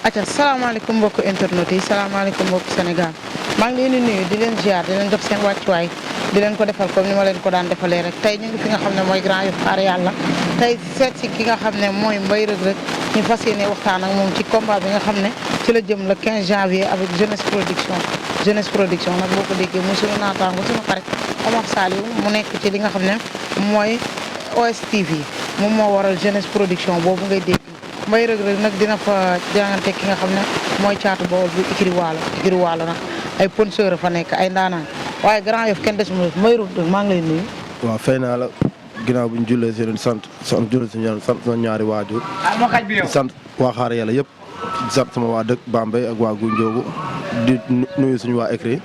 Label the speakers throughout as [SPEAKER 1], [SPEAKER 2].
[SPEAKER 1] acca salaamaaleykum mbokku internet yi salaamaaleykum mbokku Sénégal maa ngi leen di nuyu di leen ziar di leen jox seen wàccuwaay di leen ko defal comme ni ma leen ko daan defalee rek tey ñu ngi fi nga xam ne mooy Grand Yoff xaar yàlla tey seet si ki nga xam ne mooy Mbaye Reug Reug ñu fas yéene waxtaan ak moom ci combat bi nga xam ne ci la jëm le 15 janvier avec Jeunesse Production nag boo ko déggee muy sunu naataango sunu xarit Omar Saliou mu nekk ci li nga xam ne mooy OSTV moom moo waral Jeunesse Production boobu ngay dégg Mbaye Reug Reug nag dina fa jàngante ki nga xam ne mooy caatu Bawol bu ikiri waalo nag ay sponsor fa nekk ay ndaanaan waaye Grand Yoff kenn desuma Mbaye Reug Reug maa ngi lay nuyu.
[SPEAKER 2] waaw fay naa la ginnaaw bu ñu jullee seen sant sama ñaari waajur di sant waa xaar yàlla yëpp di sant sama waa dëkk Bambey ak waa Gunjoogu di nuyu suñu waa écrit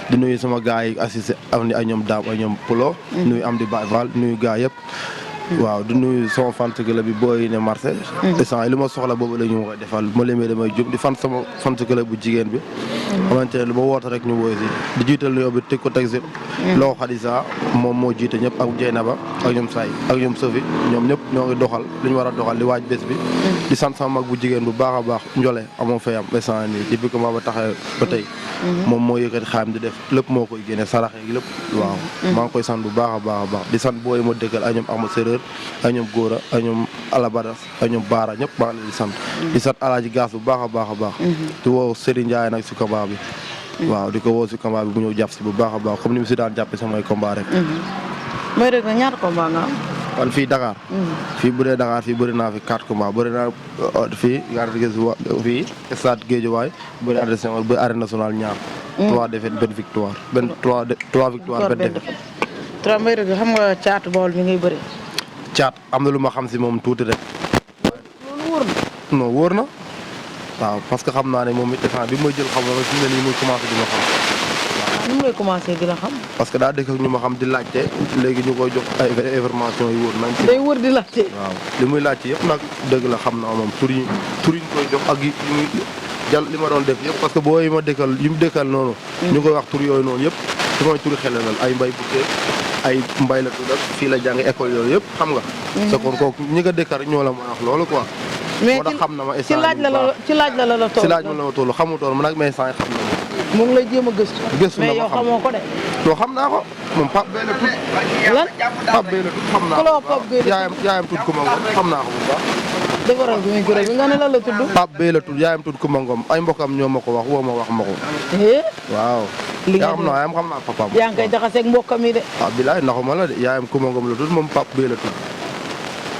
[SPEAKER 2] di nuyu sama gars yi assisté am ni ay ñoom daam ay ñoom Pulo nuyu am di Baye Fall nuyu gars yëpp waaw di nuyu sama fan club bi booy ne marché instant li ma soxla boobu la ñu koy defal ma lemee damay jub di fan sama fan club bu jigéen bi xamante ne lu ma woote rek ñu woy si di jiital nuyoo bi teg ko teg si loo Xadisa moom moo jiite ñëpp ak Jeynaba ak ñoom Say ak ñoom Sofi ñoom ñëpp ñoo ngi doxal li ñu war a doxal di waaj bés bi di sant sama mag bu jigéen bu baax a baax njole amoo fayam instant nii depuis que maa ba taxee ba tey moom moo yëkkati xaam di def lépp moo koy génne saraxe gi lépp waaw maa ngi koy sant bu baax a baax a baax di sant booy ma dëkkal ay ñoom Ahmad Séréer ay ñoom Góora ay ñoom Alabadas ay ñoom Baara ñëpp maa ngi leen di sant Alaaji Gaas bu baax a baax a baax di woo Serigne Ndiaye nag si combat bi waaw di ko woo si combat bi bu ñëw jàpp si bu baax a baax comme ni mu si daan jàppe samay combat rek
[SPEAKER 1] Mbaye Reug Reug ñaata combat nga am
[SPEAKER 2] man fii Dakar fii bu dee Dakar fii bëri naa fi 4 combat bëri naa fii fii stade Guédiawaye bëri adressé ba arène nationale ñaar 3 défaites benn victoire benn 3 victoire benn défaite
[SPEAKER 1] 3 Mbaye Reug Reug xam nga caatu Bawol mi ngay bëri
[SPEAKER 2] caat am na lu ma xam si moom tuuti rek
[SPEAKER 1] loolu wóor na
[SPEAKER 2] non wóor na waaw parce que xam naa ne moom it bi ma jël xam nga fi mu ne nii muy commencé di ma xam
[SPEAKER 1] nu mu lay commencé di la xam
[SPEAKER 2] parce que daa dëkk ak ñu ma xam di laajte léegi ñu koy jox ay information yu wóor nañ ci
[SPEAKER 1] day wër di laajte
[SPEAKER 2] waaw li muy laajte yëpp nag dëgg la xam naa moom tur yi ñu koy jox ak yi muy jàll li ma doon def yëpp parce que boo yi ma dëkkal yi mu dëkkal noonu ñu koy wax tur yooyu noonu yëpp su mooy turi xelalal ay mbay bukkee ay mbay la tudd ak fii la jàng école yooyu yëpp xam nga sa kon kooku ñi nga dëkkar ñoo la mën a wax loolu quoi moo tax xam na ma
[SPEAKER 1] ci laaj la la toll
[SPEAKER 2] ci laaj ma la ma toll xamutoon ma nag mais sant xam na
[SPEAKER 1] mu ngi lay jéem a gëstu mais yow xamoo ko de
[SPEAKER 2] non xam naa ko moom Pape Beye la tudd
[SPEAKER 1] lan
[SPEAKER 2] Pape Beye la tudd xam naa ko yaayam tudd Kumba Ngom xam naa ko bu baax
[SPEAKER 1] defaral bi muy gërëm bi nga ne lan la tudd
[SPEAKER 2] Pape Beye la tudd yaayam tudd Kumba Ngom ay mbokam ñoo ma ko wax woo ma wax ma ko waaw yaa xam naa yaayam xam naa papaam
[SPEAKER 1] yaa ngi koy jaxaseeg mbokkam yi de
[SPEAKER 2] waaw bilaay naxuma la de yaayam Kumba Ngom la tudd moom Pape Beye la tudd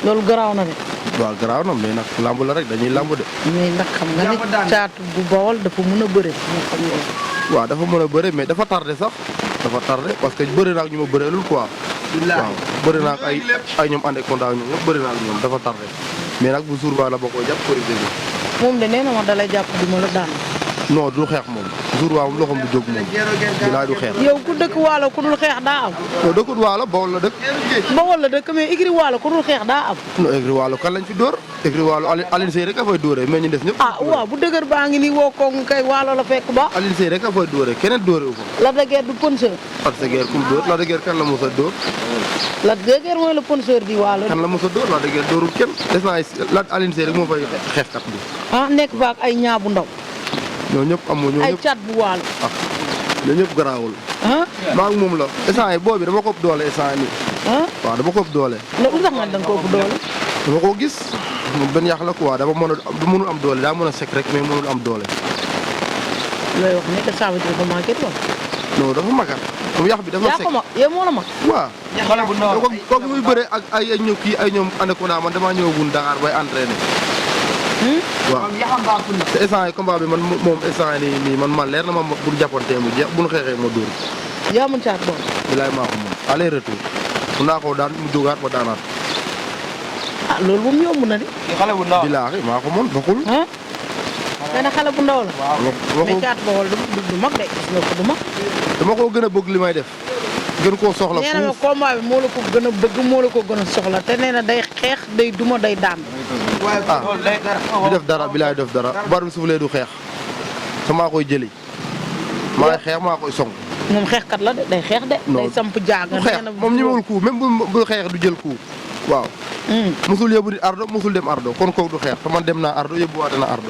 [SPEAKER 1] loolu garaaw na de
[SPEAKER 2] waaw garaaw na mais nag lamb la rek dañuy lamb de
[SPEAKER 1] mais nag xam nga ni caatu bu Bawol dafa mën a bëre moo xam ne
[SPEAKER 2] waaw dafa mën a bëre mais dafa tardé sax dafa tardé parce que bëri naa ak ñu ma bëreelul quoi waaw bëri naa ak ay ñoom ànd ak kontaan ñoom ñëpp bëri naa ak ñoom dafa tardé mais nag bu jour ba la boo koy jàpp corrigé bi
[SPEAKER 1] moom de nee na ma dalay jàpp du ma la daan
[SPEAKER 2] non du xeex moom jour waa moom loxoom du jóg moom bilaay du xeex
[SPEAKER 1] yow ku dëkk waalo ku dul xeex daa am
[SPEAKER 2] non dëkkut waalo Bawol la dëkk
[SPEAKER 1] Bawol la dëkk mais igri waalo ku dul xeex daa am
[SPEAKER 2] non igri waalo kan lañ fi dóor igri waalo Aline Sey rek a fay dóoree mais ñu des ñëpp
[SPEAKER 1] ah waaw bu dëgër baa ngi nii woo ko kay waalo la fekk ba
[SPEAKER 2] Aline Sey rek a fay dóoree keneen dóore wu fa
[SPEAKER 1] Lac de Guiers du sponsor
[SPEAKER 2] Lac de Guiers kum dóor Lac de Guiers kan la mos a dóor
[SPEAKER 1] Lac de Guiers mooy le sponsor di waalo
[SPEAKER 2] kan la mos a dóor Lac de Guiers dóorul kenn des naa la Aline Sey rek moo fay xeexkat bi
[SPEAKER 1] ah nekk fa ak ay ñaabu ndaw
[SPEAKER 2] ñoo ñëpp amul ñoo
[SPEAKER 1] ay
[SPEAKER 2] ñëpp
[SPEAKER 1] cat bu waalo
[SPEAKER 2] ñoo ñëpp garaawul maa ngi moom la instant yi boobi dama ko ëpp doole instant yi waaw dama ko ëpp doole
[SPEAKER 1] lu tax nga da nga ko ëpp doole
[SPEAKER 2] dama ko gis benn yàq la quoi dama mënul am doole daa mën a sec rek mais mënul am doole
[SPEAKER 1] looy wax ne que ça veut dire que manqué doole
[SPEAKER 2] non dafa magat comme yàq bi dafa sec
[SPEAKER 1] yaa ko mag yow moo la mag
[SPEAKER 2] waaw kooku muy bëre ak ay ñëw kii ay ñoom ànd ko naa man damaa ñëwagul Dakar bay entraîné waaw te instant yi combat bi man moom instant yi nii man leer na ma bu jàppantee mu jeex bu ñu xeexee ma dóor
[SPEAKER 1] yaa mën caat boobu
[SPEAKER 2] bilaay maa ko moom aller retour mun naa koo daan mu jógaat ma daanaat
[SPEAKER 1] ah loolu moom yomb na de
[SPEAKER 3] xale bu ndaw
[SPEAKER 2] bilaahi maa ko mën bokkul
[SPEAKER 1] nga ne xale bu ndaw la mais caat Bawol du mag de gis nga ko du mag
[SPEAKER 2] dama koo gën a bëgg li may def gën koo soxla
[SPEAKER 1] nee na ma combat bi moo la ko gën a bëgg moo la ko gën a soxla te nee na day xeex day duma day daan
[SPEAKER 2] di def dara bilaay def dara bar bi suufulee du xeex te maa koy jëli maay xeex maa koy song
[SPEAKER 1] moom xeexkat la de day xeex de day samp jaaga
[SPEAKER 2] du xeex moom ñëwul coup même bu xeex du jël coup waaw musul yóbbu di ardo musul dem ardo kon kooku du xeex te man dem naa ardo yóbbuwaate na ardo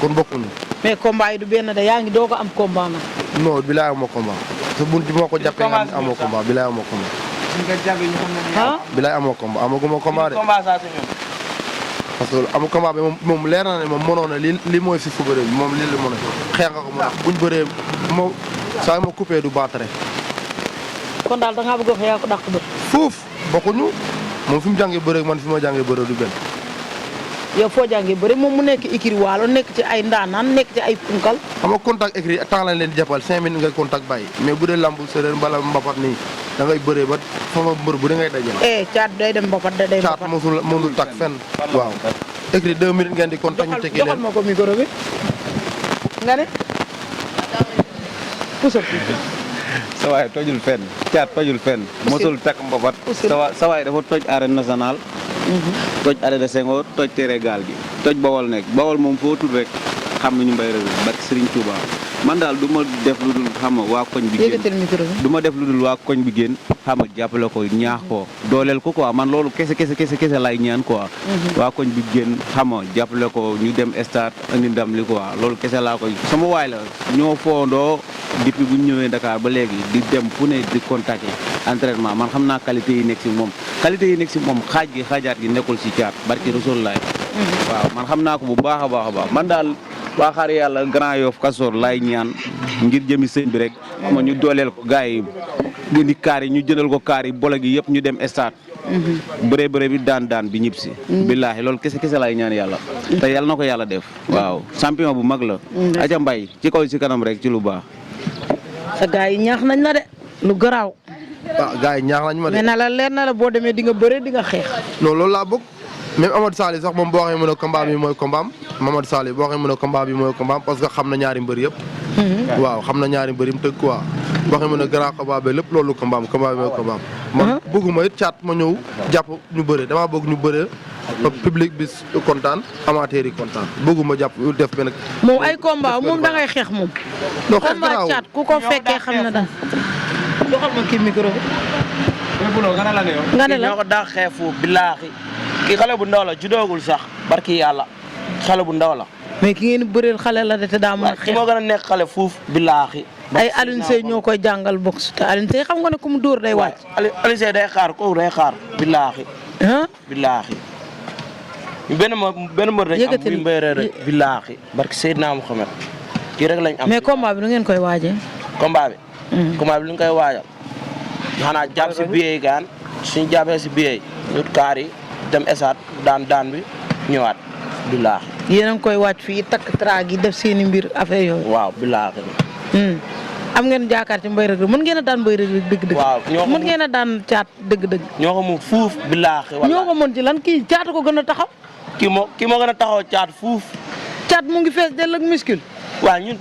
[SPEAKER 2] kon bokkuñu.
[SPEAKER 1] mais combat yi du benn de yaa ngi doog a am combat nag.
[SPEAKER 2] non bilaay amoo combat sa bunt bi moo ko jàppee nga amoo combat bilaay amoo combat.
[SPEAKER 1] ah
[SPEAKER 2] bilaay amoo combat amaguma combat de. parce que amu combat bi moom leer na ne moom mënoon na li mooy si fu bëree bi moom lii la mën a xeex nga ko mën a buñ bëree moo saa ma coupé du baatare.
[SPEAKER 1] kon daal da ngaa bëgg a wax yaa ko dàq bër.
[SPEAKER 2] fuuf bokkuñu moom fi mu jàngee bëree man fi ma jàngee bëree du benn.
[SPEAKER 1] yow foo jàngee bëri moom mu nekk ikiri waalo nekk ci ay ndaanaan nekk ci ay punkal.
[SPEAKER 2] xam nga contact écrit temps lañ leen di jàppal 5 minutes ngay contact bàyyi mais bu dee lambu séeréer mbala mbapat nii da ngay bëree ba sama mbër bu dee ngay dajale.
[SPEAKER 1] caat day dem mbapat day mbapat.
[SPEAKER 2] caat mënul tak fenn. waaw écrit 2 minutes ngeen di contact ñu tekki leen
[SPEAKER 1] joxal ma ko micro bi nga ne. puso
[SPEAKER 3] sa waay tojul fenn caat tojul fenn. mosul takk mbapat. sa waay dafa toj arène nationale. toj arrêt de Senghor toj tere gaal gi toj Bawol nekk Bawol moom foo tudd rek xam nañu Mbaye Reug Reug barke Serigne Touba man daal du ma def lu dul xam nga waa koñ bi génn du ma def lu dul waa koñ bi génn xam nga jàppale ko ñaax ko dooleel ko quoi man loolu kese lay ñaan quoi waa koñ bi génn xam nga jàppale ko ñu dem stade andi ndam li quoi loolu kese laa koy sama waay la ñoo foondoo depuis bu ñu ñëwee Dakar ba léegi di dem fu ne di contacter entraînement man xam naa qualité yi nekk si moom xaajaat gi nekkul si caat barki Rasulullah waaw man xam naa ko bu baax a baax man daal waa xaar yàlla Grand Yoff Castor laay ñaan ngir jëmi sëñ bi rek xam nga ñu dooleel ko gars yi indi kaar yi ñu jëndal ko kaar yi bolo gi yëpp ñu dem stade bëree bi daan bi ñib si billaahi loolu kese laay ñaan yàlla te yàlla na ko yàlla def waaw champion bu mag la aca mbay ci kaw si kanam rek ci lu baax
[SPEAKER 1] sa gars yi ñaax nañ la de lu garaaw
[SPEAKER 2] gars yi ñaax nañ ma de
[SPEAKER 1] mais na la leer na la boo demee di nga bëre di nga xeex
[SPEAKER 2] non loolu laa bëgg même Amadou Sali sax moom boo waxee mën a combat bi mooy combat am Mamadou Sali boo waxee mën a combat bi mooy combat am parce que xam na ñaari mbër yëpp waaw xam na ñaari mbër yi mu tëgg quoi boo waxee mën a grand combat bi lépp loolu combat bi mooy combat am man bëgguma it caat ma ñëw jàpp ñu bëre damaa bëgg ñu bëre public bi kontaan amateur yi kontaan bëgguma jàpp def benn
[SPEAKER 1] moom ay combat moom da ngay xeex moom
[SPEAKER 2] non xeex
[SPEAKER 1] combat caat ku ko fekkee xam na daal doxal ma kii micro nga ne la
[SPEAKER 4] ñoo ko daax xeefu billaahi kii xale bu ndaw la judoogul sax barki yàlla xale bu ndaw la
[SPEAKER 1] mais ki ngeen bëreel xale la de te daa mën a xeex
[SPEAKER 4] moo gën a nekk xale fuuf billaahi
[SPEAKER 1] ay Alioune Seye ñoo koy jàngal boxe te Alioune Seye xam nga ne ku mu dóor day wàcc
[SPEAKER 4] Alioune Seye day xaar kooku day xaar billaahi billaahi benn mbër dañ am muy Mbaye Reug Reug billaahi barki Seydina Mouhamed kii rek lañ am
[SPEAKER 1] mais combat bi nu ngeen koy waajee
[SPEAKER 4] combat bi lu ñu koy waajal xanaa jàpp si billet gaan suñu jàppee si billet ñu kaar yi dem esaat daan bi ñëwaat billaahi
[SPEAKER 1] yéen a ngi koy wàcc fii takk traag yi def seeni mbir affaire yooyu
[SPEAKER 4] waaw billaahi
[SPEAKER 1] am ngeen jaakaar ci Mbaye Reug Reug mën ngeen a daan Mbaye Reug Reug dëgg-dëgg
[SPEAKER 4] waaw
[SPEAKER 1] mën ngeen a daan caat dëgg-dëgg
[SPEAKER 4] ñoo ko mu fuuf billaahi
[SPEAKER 1] ñoo ko mën ci lan kii caat ko gën a taxaw
[SPEAKER 4] kii moo gën a taxaw caat fuuf
[SPEAKER 1] caat mu ngi fees dell ak muscle
[SPEAKER 4] waaw ñun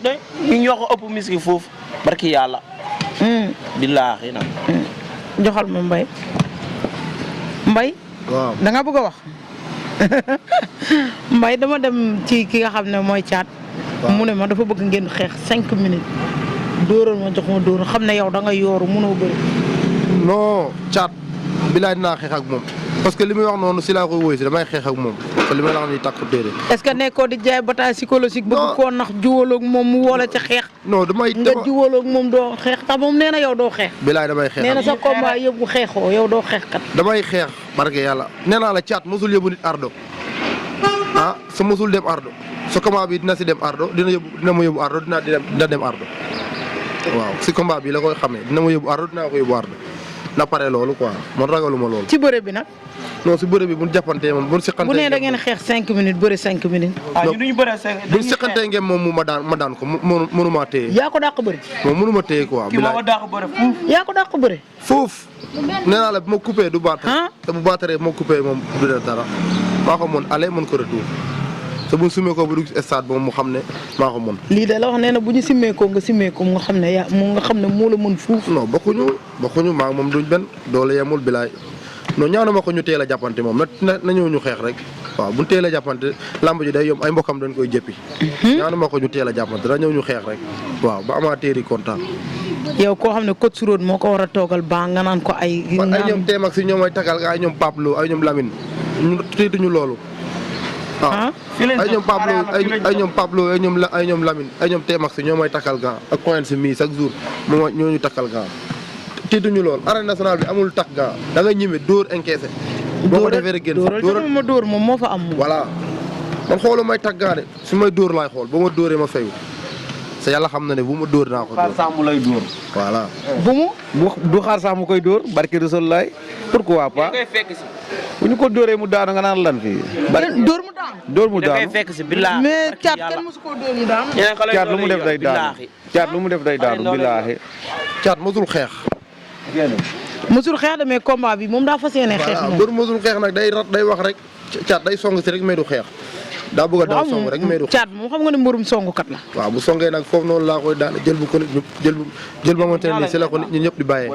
[SPEAKER 4] ñoo ko ëpp muscle fuuf barki yàlla billaahi nag
[SPEAKER 1] joxal ma Mbaye
[SPEAKER 2] waaw
[SPEAKER 1] da nga bëgg a wax Mbaye dama dem ci ki nga xam ne mooy caat mu ne ma dafa bëgg ngeen xeex 5 minutes dóoral ma jox ma dóor xam ne yow da nga yooru mënoo bëri
[SPEAKER 2] non caat bilaay dinaa xeex ak moom parce que li muy wax noonu si laa koy woy si damay xeex ak moom parce que li may wax nii takku déedéet
[SPEAKER 1] est-ce que nekkoo di jaay bataille psychologique bëgg koo nax juwaloog moom mu woola ci xeex
[SPEAKER 2] non damay
[SPEAKER 1] nga juwaloog moom doo xeex tax moom nee na yow doo xeex
[SPEAKER 2] bilaay damay xeex
[SPEAKER 1] nee na sa combat yëpp bu xeexoo yow doo xeex kat
[SPEAKER 2] damay xeex barke yàlla nee naa la caat mosul yóbbu nit ardo sa mosul dem ardo sa combat bi dina si dem ardo dina ma yóbbu ardo dina dem ardo waaw si combat bi la koy xamee dina ma yóbbu ardo dinaa ko yóbbu ardo na pare loolu quoi man ragaluma loolu
[SPEAKER 1] ci bëre bi nag
[SPEAKER 2] non si bëre bi bu ñu jàppantee moom bu ñu siqantee
[SPEAKER 1] bu nee da ngeen xeex 5 minutes bëre 5 minutes
[SPEAKER 4] ñu duñu bëree 5
[SPEAKER 2] bu ñu siqantee ngeen moom ma daan ko mënuma téye
[SPEAKER 1] yaa ko dàq bëre
[SPEAKER 2] moom mënuma téye quoi
[SPEAKER 4] kii moo ko dàq bëre fuuf
[SPEAKER 1] yaa ko dàq bëre
[SPEAKER 2] foofu nee naa la bu ma coupé du baatare te bu baataree bu ma coupé moom du def dara maa ko mën aller mën ko retour te bu ñu sumee ko bu dugg stade moom mu xam ne maa ko mën
[SPEAKER 1] lii de la wax nee na bu ñu simmee ko nga xam ne moo la mën fuuf
[SPEAKER 2] non bokkuñu maa moom duñ benn doole yemul bilaay non ñaanu ma ko ñu teel a jàppante moom na ñëw ñu xeex rek waaw bu ñu teel a jàppante lamb ji day yomb ay mbokkam dañ koy jëppi ñaanu ma ko ñu teel a jàppante da ñëw ñu xeex rek waaw ba amateur yi kontaan
[SPEAKER 1] yow koo xam ne coach Road moo ko war a toogal ba nga naan ko ay
[SPEAKER 2] ñoom teem ak si ñoom ay tagal ay ñoom Pape Lo ay ñoom Lamine ñu tiituñu loolu ah ay ñoom Pablo ay ñoom Pablo ay ñoom Lamine ay ñoom Temax ñoo may takkal gant ak coin si mii chaque jour moo ñoo ñu takkal gant tiituñu lool arène nationale bi amul takk gant da nga ñime dóor encaissé boo ko defee rek génn
[SPEAKER 1] dóoral ma dóor moom moo fa am moom
[SPEAKER 2] voilà man xoolu may takk gant de su may dóor laay xool ba ma dóoree ma fayu sa yàlla xam na ne bu ma dóor naa ko
[SPEAKER 3] xaar sax mu lay dóor.
[SPEAKER 2] voilà
[SPEAKER 1] bu mu
[SPEAKER 3] du xaar sax mu koy dóor barke Rasulullaay pourquoi pas. bu ñu ko dóoree mu daanu nga naan lan fii.
[SPEAKER 1] dóor mu daanu
[SPEAKER 3] dóor mu daanu
[SPEAKER 4] fekk si billaahi
[SPEAKER 1] mais caat kenn mosu koo dóor mu daanu
[SPEAKER 3] caat lu mu def day daanu caat lu mu def day daanu billaahi.
[SPEAKER 2] caat mosul xeex
[SPEAKER 1] mosul xeex de mais combat bi moom daa fas yéene xeex moom
[SPEAKER 2] dóor mosul xeex nag day wax rek caat day song si rek mais du xeex daa bëgg a daw song rek mais du
[SPEAKER 1] caat moom xam nga ne mburum songukat la
[SPEAKER 2] waaw bu songee nag foofu noonu laa koy daan jël bu ko nit jël ba xamante ne nii si la ko nit ñi ñëpp di bàyyee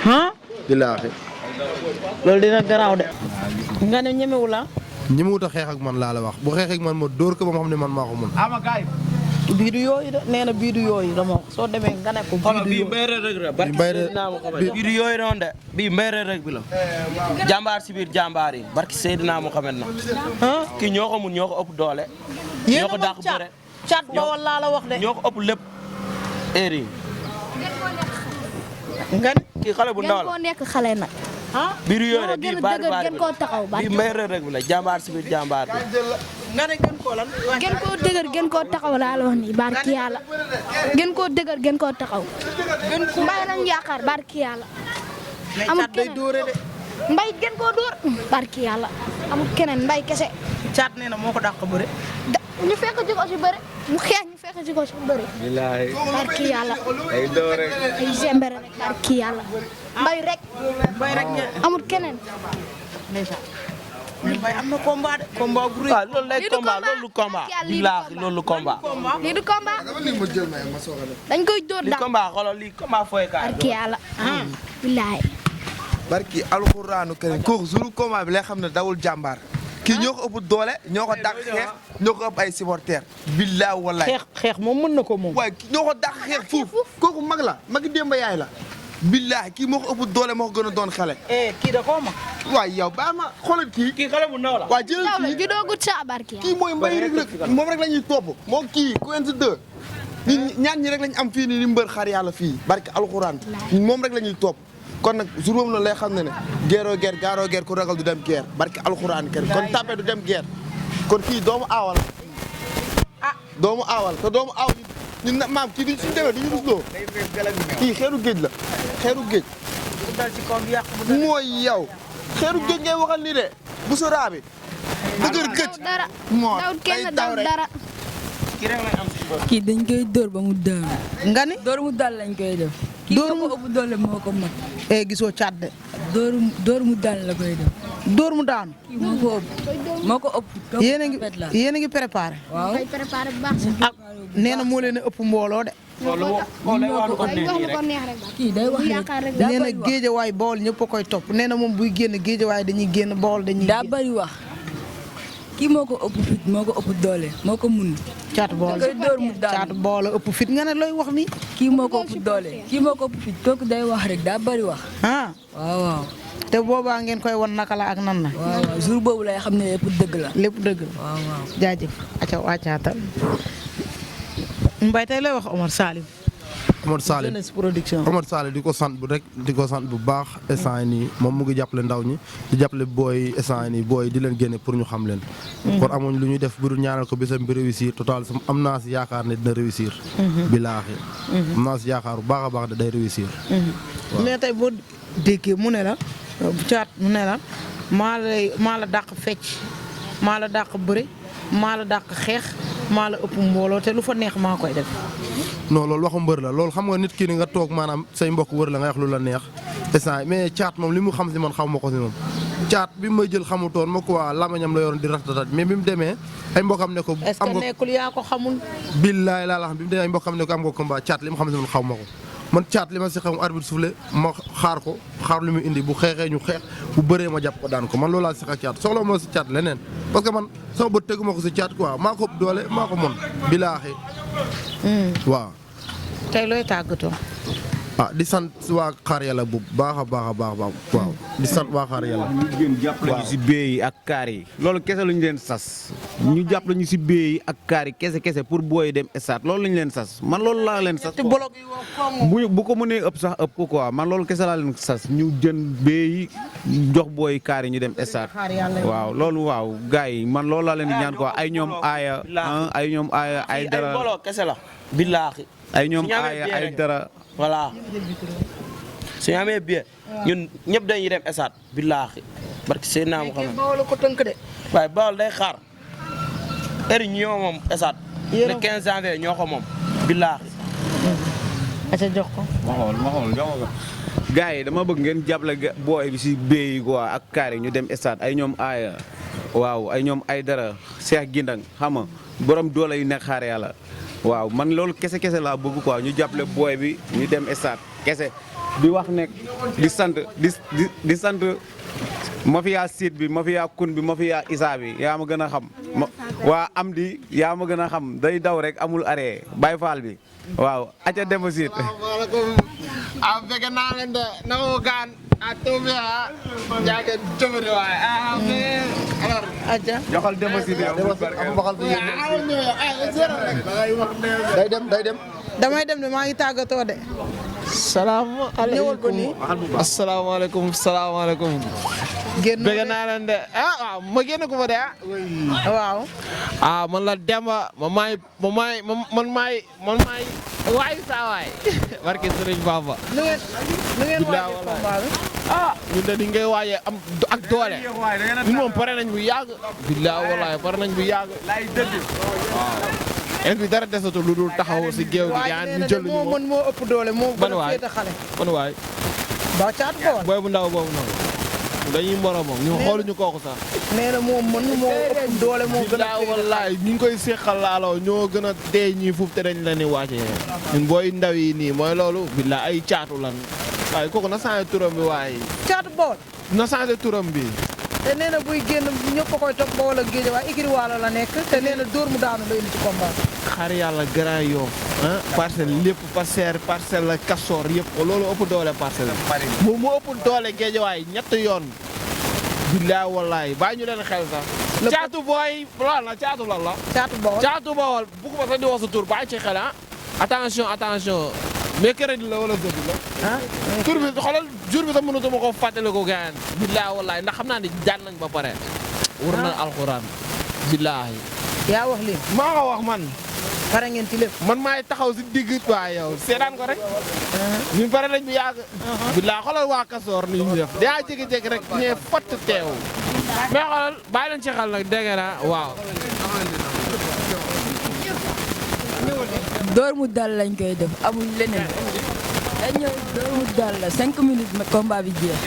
[SPEAKER 1] ah
[SPEAKER 2] billaahi
[SPEAKER 1] loolu dina garaaw de nga ne ñemewu la
[SPEAKER 2] ñi mu wut a xeex ak man laa la wax bu xeex ak man ma dóor ko ba ma xam ne man maa ko mën
[SPEAKER 1] bii du yooyu de nee na bii du yooyu dama wax soo demee nga ne ko bii du yooyu
[SPEAKER 4] bii du yooyu noonu de bii mbay rek bi la jàmbaar si biir jàmbaar yi barki Seydina Muhammad na kii ñoo ko mun ñoo ko ëpp doole ñoo ko dàq bëre
[SPEAKER 1] caat bawal laa la wax de
[SPEAKER 4] ñoo ko ëpp lépp heure yi
[SPEAKER 1] nga
[SPEAKER 4] kii xale bu ndaw la
[SPEAKER 5] koo nekk xale nag
[SPEAKER 4] biir yooyu rek bii baari
[SPEAKER 5] gën koo taxaw
[SPEAKER 4] bii mbay rek bi la jàmbaar si biir jàmbaar bi
[SPEAKER 1] nga ne gën koo lan
[SPEAKER 5] gën koo dëgër gën koo taxaw laa la wax nii barki yàlla gën koo dëgër gën koo taxaw mbay lañ yaakaar barki yàlla amul
[SPEAKER 1] day dóore de
[SPEAKER 5] mbay gën koo dóor barki yàlla amul keneen mbay kese
[SPEAKER 1] caat nee na moo ko dàq bëre
[SPEAKER 5] ñu fekk ci ko si bëre mu xeex ñu fekk ci ko si bëre
[SPEAKER 3] billaahi
[SPEAKER 5] barki yàlla
[SPEAKER 3] ay dóor rek
[SPEAKER 5] ay zembere rek barki yàlla mbay rek amul keneen
[SPEAKER 1] mbay am na combat de combat bu rëy
[SPEAKER 4] waaw loolu lay combat loolu combat billaahi loolu combat
[SPEAKER 5] lii du combat dañ koy dóor
[SPEAKER 4] lii
[SPEAKER 5] daal
[SPEAKER 4] combat xoolal lii combat fooy kaay
[SPEAKER 5] barki yàlla billaahi
[SPEAKER 6] barki alxuraanu karim kooku jour combat bi lay xam ne dawul jàmbaar kii ñoo ko ëpp doole ñoo ko dàq xeex ñoo ko ëpp ay supporters billaahi wallahi
[SPEAKER 1] xeex moom mën na ko moom
[SPEAKER 6] waaye ñoo ko dàq xeex foofu kooku mag la magi démba yaay la billaahi kii moo ko ëpp doole moo ko gën a doon xale
[SPEAKER 1] kii da koo ma
[SPEAKER 6] waaye yow baa ma xoolal kii
[SPEAKER 4] xale bu ndaw la
[SPEAKER 6] waaye jëlal kii
[SPEAKER 5] ju doogut sa barki
[SPEAKER 6] kii mooy mbay rek moom rek la ñuy topp moo kii Quench 2 ñaan ñi rek lañ am fii nii ni mbër xar yàlla fii barki alxuraan moom rek la ñuy topp kon nag jour boobu na lay xam ne ne guerre gaaroo guerre ku ragal du dem guerre barki alxuraan kër kon tapé du dem guerre kon kii doomu aawal doomu aawal te doomu aaw ñun na maam kii duñ suñu demee duñu rusloo kii xeeru géej la xeeru géej mooy yow xeeru géej ngay waxal nii de bu soraa bi dëgër gëj
[SPEAKER 5] dara
[SPEAKER 6] moo
[SPEAKER 5] dawut kenn daw dara
[SPEAKER 7] kii dañ koy dóor ba mu daanu.
[SPEAKER 1] nga ni
[SPEAKER 7] dóor mu dal lañ koy def.
[SPEAKER 1] dóor
[SPEAKER 7] kii moo ko ëpp doole moo ko mag.
[SPEAKER 1] gisoo caat de
[SPEAKER 7] dóor mu daan la koy def.
[SPEAKER 1] dóor mu daanu
[SPEAKER 7] kii moo ko ëpp.
[SPEAKER 1] yéen a ngi préparé
[SPEAKER 7] waaw
[SPEAKER 5] koy préparé bu baax
[SPEAKER 1] ak nee na moo leen a ëpp mbooloo de
[SPEAKER 7] kii day wax rek
[SPEAKER 1] nee na géejawaay Bawol ñëpp a koy topp nee na moom buy génn géejawaay dañuy génn Bawol dañuy
[SPEAKER 7] daa bari wax. kii moo ko ëpp fit moo ko ëpp doole moo ko mun.
[SPEAKER 1] caatu Bawol
[SPEAKER 7] da koy dóor mu daanu
[SPEAKER 1] caatu Bawol a ëpp fit nga ne looy wax nii
[SPEAKER 7] kii moo ko ëpp doole kii moo ko ëpp fit kooku day wax rek daa bari wax.
[SPEAKER 1] ah
[SPEAKER 7] waaw waaw.
[SPEAKER 1] te boobaa ngeen koy wan naka la ak nan na
[SPEAKER 7] waaw waaw jour boobu lay xam ne lépp dëgg la.
[SPEAKER 1] lépp dëgg la
[SPEAKER 7] waaw waaw.
[SPEAKER 1] jaajëf aca wàccaata Mbaye tey lay wax Omar Salim
[SPEAKER 2] Omar Salih
[SPEAKER 1] Jeunesse Production
[SPEAKER 2] Omar Salih di ko sant bu rek di ko sant bu baax instant nii moom mu ngi jàppale ndaw ñi di jàppale booy instant nii booy di leen génne pour ñu xam leen kon amuñ lu ñuy def bu dul ñaanal ko bisam bi réussir total am naa si yaakaar ne dina réussir bilaahi am naa si yaakaar bu baax a baax da day réussir
[SPEAKER 1] mais tey boo déggee mu ne la caat mu ne la maa la dàq fecc maa la dàq bëre maa la dàq xeex maa la ëpp mbooloo te lu fa neex maa koy def
[SPEAKER 2] non loolu waxu mbër la loolu xam nga nit ki ni nga toog maanaam say mbokk wër la nga wax lu la neex instant mais caat moom li mu xam si man xaw ma ko si moom caat bi may jël xamutoon ma quoi lamañam la yoroon di ratatat mais bi mu demee ay mbokkam ne ko
[SPEAKER 1] est-ce que nekkul yaa ko xamul
[SPEAKER 2] billaay laa la xam bi mu demee ay mbokkam ne ko am nga combat caat li mu xam si man xaw ma ko man caat li ma si xam arbitre soufflé ma xaar ko xaar lu mu indi bu xeexee ñu xeex bu bëree ma jàpp ko daan ko man loolu laa si ak caat soxla moo si caat leneen parce que man sama bët tegu ma ko si caat quoi maa ko ëpp doole maa ko mën bilaahi waaw
[SPEAKER 1] tey looy tàggatoo
[SPEAKER 2] di sant waa xaar yàlla bu baax a baax a baax waaw di sant waa xaar yàlla
[SPEAKER 3] ñu gën jàppale ñu si bee yi ak kaar yi loolu kese lu ñu leen sas ñu jàppale ñu si béy ak kaar yi kese pour booy dem stade loolu lañ leen sas man loolu laa leen sas bu ko mënee ëpp sax ëpp ko quoi man loolu kese laa leen sas ñu jën béy jox booy kaar yi ñu dem stade waaw loolu waaw gars yi man loolu laa leen di ñaan quoi ay ñoom aaya ay dara
[SPEAKER 4] ay bolo kese la billaahi
[SPEAKER 3] ay ñoom aaya ay dara
[SPEAKER 4] voilà su ñu amee billet ñun ñëpp dañuy dem stade billaahi barki seen naa mu xam
[SPEAKER 1] Bawol ko tënk de.
[SPEAKER 4] waaye Bawol day xaar heure yi ñoo moom stade le 15 janvier ñoo ko moom billaahi
[SPEAKER 1] aca jox ko.
[SPEAKER 3] ma xool jox ko gars yi dama bëgg ngeen jàppale booy bi si béy quoi ak kaar yi ñu dem stade ay ñoom aaya waaw ay ñoom ay dara Cheikh Gindang xam nga borom doole yu nekk xaar yàlla waaw man loolu kese laa bëgg quoi ñu jàppale booy bi ñu dem stade kese di wax nekk di sant mafia siit bi mafia kun bi mafia isa bi yaa ma gën a xam waa am di yaa ma gën a xam day daw rek amul arrêt Baye Fall bi waaw aca dem siit
[SPEAKER 6] fekk naa leen de na ko gaan a tuubi a jaage jëfëri waay alors
[SPEAKER 1] aca
[SPEAKER 3] joxal dem siit
[SPEAKER 2] day dem
[SPEAKER 1] damay dem de maa ngi tàggatoo de.
[SPEAKER 6] salaamaaleykum salaamaaleykum
[SPEAKER 1] génn
[SPEAKER 6] bëgg naa leen de waaw ma génn ko fa de
[SPEAKER 1] waaw.
[SPEAKER 6] man la Demba man maay waay saa waay barke Sëriñ Bamba
[SPEAKER 1] nu ngeen waajee combat bi.
[SPEAKER 6] ñun de ni ngay waajee am ak doole ñun moom pare nañ bu yàgg billaay wallaay pare nañ bu yàgg waaw bi dara desatul lu dul taxaw si géew gi yaa ñu jël ñu
[SPEAKER 1] moo mën moo ëpp doole moo gën a féete xale.
[SPEAKER 6] man waay
[SPEAKER 1] ba caatu Bawol.
[SPEAKER 6] booy bu ndaw boobu noonu dañuy moromam ñu xooluñu kooku sax
[SPEAKER 1] nee na moo mën moo ëpp doole moo gën a féete
[SPEAKER 6] wallaay ñu ngi koy seqal laaloo ñoo gën a dee ñii fuuf te dañ leen di wàccee ñun booy ndaw yi nii mooy loolu billaay ay caatu lan waaye kooku na changé turam bi waaye
[SPEAKER 1] caatu Bawol.
[SPEAKER 6] na changé turam bi
[SPEAKER 1] te nee na buy génn ñëpp a koy topp Bawol ak Géeja waaye Ikiri Waalo la nekk te nee na dóor mu daanu la indi ci combat.
[SPEAKER 6] xar yàlla Grand Yoff parcelle lépp parcelle la Kastoor yëpp loolu ëpp doole parcelle moom mu ëpp doole Géejawaay ñett yoon billaay wallaay bàyyi ñu leen xel sax caatu booy lan la caatu lan la caatu Bawol bu ko sax di wax sa tur bàyyi ci xel attention mais crédit la wala jeudi la tur bi xoolal jour bi sax mënatuma ko fàttali ko gaayan billaay wallaay ndax xam naa ne daan nañ ba pare war na alxuraan billaay
[SPEAKER 1] yaa wax lii
[SPEAKER 6] maa ko wax man
[SPEAKER 1] pare ngeen ci lépp.
[SPEAKER 6] man maay taxaw si digg waa yow seetaan ko rek. ñun pare nañ bu yàgg. billaay xoolal waa Kastoor ni ñu def. daa jékki-jékki rek ñee fatt teew. mais xoolal bàyyi leen ci xel nag dégg naa waaw.
[SPEAKER 7] door mu dal lañ koy def amul leneen. dañ ñëw door mu dal la 5 minutes ma combat bi jeex.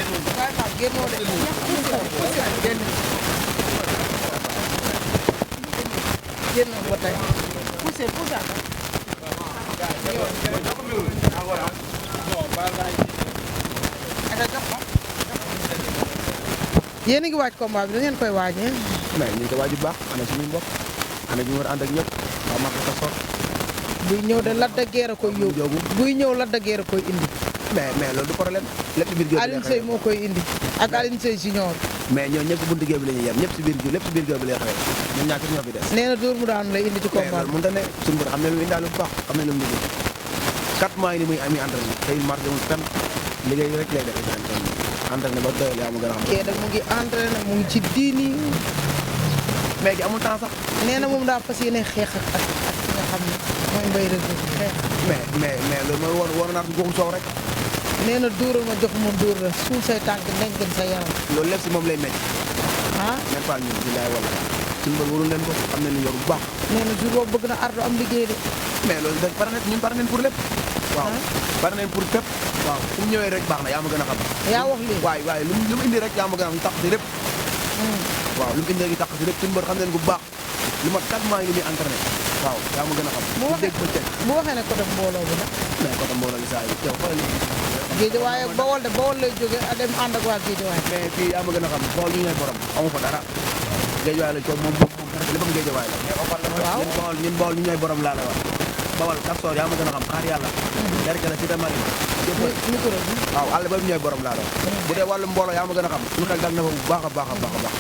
[SPEAKER 1] génn ba tey poussé yéen a ngi waaj combat bi da ngeen koy waajee.
[SPEAKER 2] mais ñu ngi koy waaj bu baax ana suñu mbokk ana ñu war a ànd ak ñëpp waa Maka Kastoor.
[SPEAKER 1] buy ñëw de Lac de Guiers a koy yóbbu buy ñëw Lac de Guiers a koy indi.
[SPEAKER 2] mais loolu du problème. lépp ci biir géew bi
[SPEAKER 1] Alioune Seye moo koy indi ak Alioune Seye junior.
[SPEAKER 2] mais ñoo ñëpp buntu géew bi la ñuy yem ñëpp ci biir géew lépp ci biir géew bi lay xewee ñun ñaar ñoo fi des.
[SPEAKER 1] nee na dóor mu daanu lay indi ci combat bi.
[SPEAKER 2] mënut a ne suñu mbër xam ne lu mu indaale bu baax xam ne lu mu liggéey 4 mois yi ni muy ami entraîné tey marché wul fenn liggéey rek lay def entraîné ba doyal yaa ma gën a xam.
[SPEAKER 1] kii da mu ngi entraîné mu ngi ci diini.
[SPEAKER 2] mais gi amul temps sax.
[SPEAKER 1] nee na moom daa fas yéene xeex ak ki nga xam ne mooy Mbaye Reug Reug xeex.
[SPEAKER 2] mais loolu mooy war naat goxum soow rek.
[SPEAKER 1] nee na dóoral ma jox ma dóor la suul say tànk nekk gën sa yaram.
[SPEAKER 2] loolu lépp si moom lay métti.
[SPEAKER 1] ah
[SPEAKER 2] même pas ñun bilaay wala suñu mbër warul leen ko am nañu yor bu baax.
[SPEAKER 1] nee na jour boobu bëgg na ardo am liggéey de.
[SPEAKER 2] mais loolu dañ pare nañ ñun pare nañ pour lépp. waaw pare nañ pour fépp. waaw fu mu ñëwee rek baax na yaa ma gën a xam.
[SPEAKER 1] yaa wax lii
[SPEAKER 2] waaye lu mu indi rek yaa ma gën a xam tax si lépp. waaw lu mu indi rek tax si lépp suñu mbër xam nañ ko bu baax lu ma 4 mois yi muy entraîné waaw yaa ma gën a xam.
[SPEAKER 1] bu waxee ne côté mbooloo bi nag.
[SPEAKER 2] mais côté mbooloo bi saa yi yow xoolal
[SPEAKER 1] Géejawaay ak Bawol de Bawol lay jóge a dem ànd ak waa Géejawaay.
[SPEAKER 2] mais fii yaa ma gën a xam Bawol ñu ñooy borom amu fa dara Géejawaay lañ ko moom léppam Géejawaay la. waaw ñun Bawol ñu ñooy borom laa la wax Bawol Kastoor yaa ma gën a xam xaar yàlla. Derklé Cité Marine.
[SPEAKER 1] micro bi.
[SPEAKER 2] waaw àll ba ñooy borom laa la wax. bu dee wàllu mbooloo yaa ma gën a xam suñu xel dal na fa bu baax a baax a baax a baax.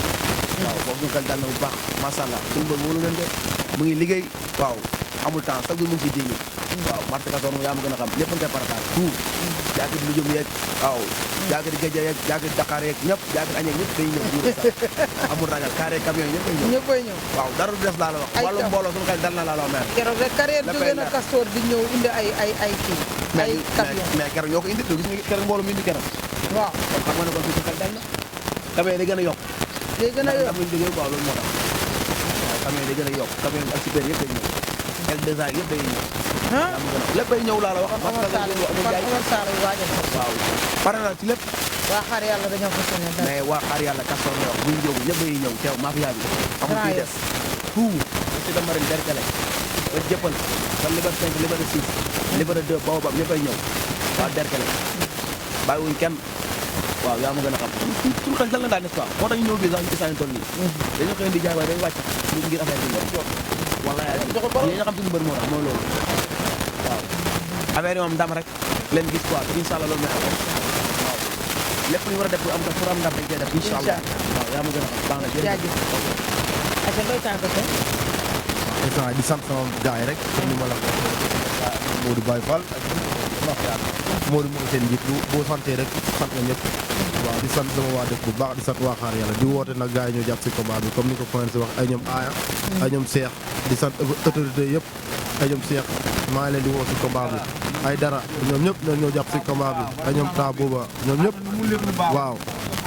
[SPEAKER 8] waaw boobu suñu xel dal na bu baax macha allah suñu mbër wóolu leen de mu ngi liggéey waaw amul temps sax bi mu ngi si diini waaw marché Castor moom yaa ma gën a xam lépp nga koy préparé tout jaakati lu jëm yeeg waaw jaakati géej yeeg jaakati Dakar yeeg ñëpp jaakati añeeg ñëpp day ñëw biir amul ragal carré camion yi ñëpp ay ñëw
[SPEAKER 1] ñëppay ñëw
[SPEAKER 8] waaw dara du def laa la wax wàllu mbooloo suñu xel dal na laa la wax mère
[SPEAKER 1] keroog rek carrière jóge na Castor di ñëw indi ay kii ay camion
[SPEAKER 8] mais keroog ñoo ko indi gis nga keroog mbooloo mi indi keroog
[SPEAKER 1] waaw
[SPEAKER 8] kon xam nga ne kon suñu xel dal na camion yi day gën a yokk
[SPEAKER 1] day gën a yokk
[SPEAKER 8] am nañu jógee quoi loolu moo tax waaw camion yi day gën a yokk camion yi ak super yëpp day ñëw L200 yëpp day ñëw lépp ay ñëw laa la wax
[SPEAKER 1] Omar Sall waajal ko
[SPEAKER 8] waaw pare na ci lépp
[SPEAKER 1] waa xaar yàlla dañoo fas yéene dara
[SPEAKER 8] mais waa xaar yàlla Castor la wax buñ jógu ñëpp day ñëw teew mafia bi amul ciy des tout ci da marine derkale ba jëppal ba liberté 5 liberté 6 liberté 2 Baobab ñëpp ay ñëw waa derkale bàyyiwuñ kenn waaw yaa ma gën a xam suñu xel dal na daal n'est-ce pas moo tax ñu ñëw fii sax ñu isaan toll nii dañu xëy di jaay waaye dañu wàcc ñu ngir affaire bi wala yéen nga xam suñu mbër moo tax mooy loolu waaw affaire yi moom ndam rek leen gis quoi te incha allah loolu mooy am waaw lépp lu ñu war a def pour am ndam dañ koy def incha allah waaw yaa ma gën a xam baax na
[SPEAKER 1] jaajëf aca looy tàggatoo
[SPEAKER 2] instant di sant sama gars yi rek comme ni ma la ko Modou Baye Fall ak Modou mooy seen njiit boo santee rek sant nga ñëpp waaw di sant sama waa dëkk bu baax di sant waa xaar yàlla di woote nag gars yi ñoo jàpp si combat bi comme ni ko Pointe wax ay ñoom aaya ay ñoom Cheikh di sant autorité yëpp ay ñoom Cheikh maa ngi leen di woo si combat bi ay dara ñoom ñëpp ñoo jàpp si combat bi ay ñoom taa booba ñoom ñëpp waaw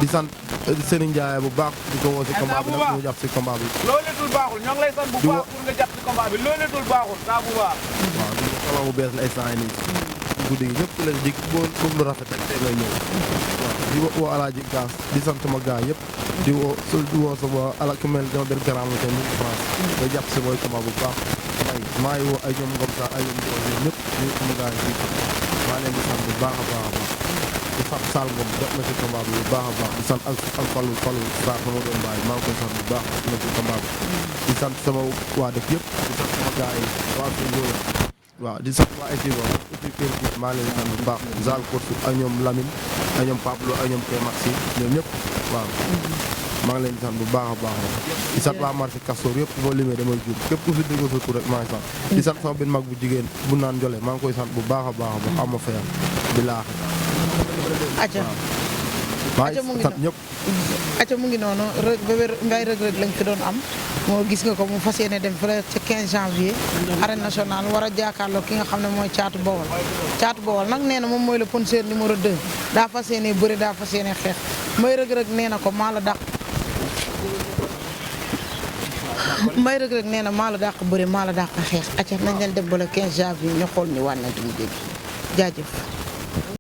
[SPEAKER 2] di sant Serigne Ndiaye bu baax di ko woo si combat bi nag ñoo jàpp si combat bi
[SPEAKER 3] loolu tul baaxul ñoo ngi lay sant bu baax pour nga jàpp si combat bi loolu tul baaxul saa bu baax
[SPEAKER 2] waaw di combat bu bees la instant yi nii guddi gi ñëpp leen dig boo lu rafet rek tey ngay ñëw waaw di woo alaaji gaas di sant sama gars yëpp di woo sama ala ku mel dama benn garam la tey mu ngi France day jàpp si mooy combat bu baax maa ngi woo ay ñoom ngom sa ay ñoom ñoom ñëpp ñu sama gars yi maa leen di sant bu baax a baax a baax di sant Sall Ngom jot na si combat bi bu baax a baax di sant ak Fallou Sarr sama doom baay maa ngi koy sant bu baax na si combat bi di sant sama waa dëkk yëpp di sant sama gars yi waa si Ngóola waaw di sant waa équipe boobu maa leen di sant bu baax Zal Kourtou ak ñoom Lamine ak ñoom Pablo ak ñoom Kay Maxi ñoom ñëpp waaw maa ngi leen di sant bu baax a baax di sant waa marché Castor yëpp moo limee damay jur képp ku fi déggoo sa tur rek maa ngi sant di sant sama benn mag bu jigéen bu naan Jole maa ngi koy sant bu baax a baax a baax am ma fayal di laax
[SPEAKER 1] aca
[SPEAKER 2] maa ngi sant ñëpp
[SPEAKER 1] aca mu ngi noonu ngay rëg-rëg lañ fi doon am moo gis nga ko mu fas yéene dem fële ca 15 janvier arène nationale war a jàkkaarloo ki nga xam ne mooy Caatu Bawol nag nee na moom mooy le penseur numéro 2 daa fas yéene bëri daa fas yéene xeex may rëg-rëg nee na ko maa la dàq may rëg-rëg nee na maa la dàq bëri maa la dàq xeex aca nañ leen dem ba le 15 janvier ñu xool ñu wànnante mu dégg jaajëf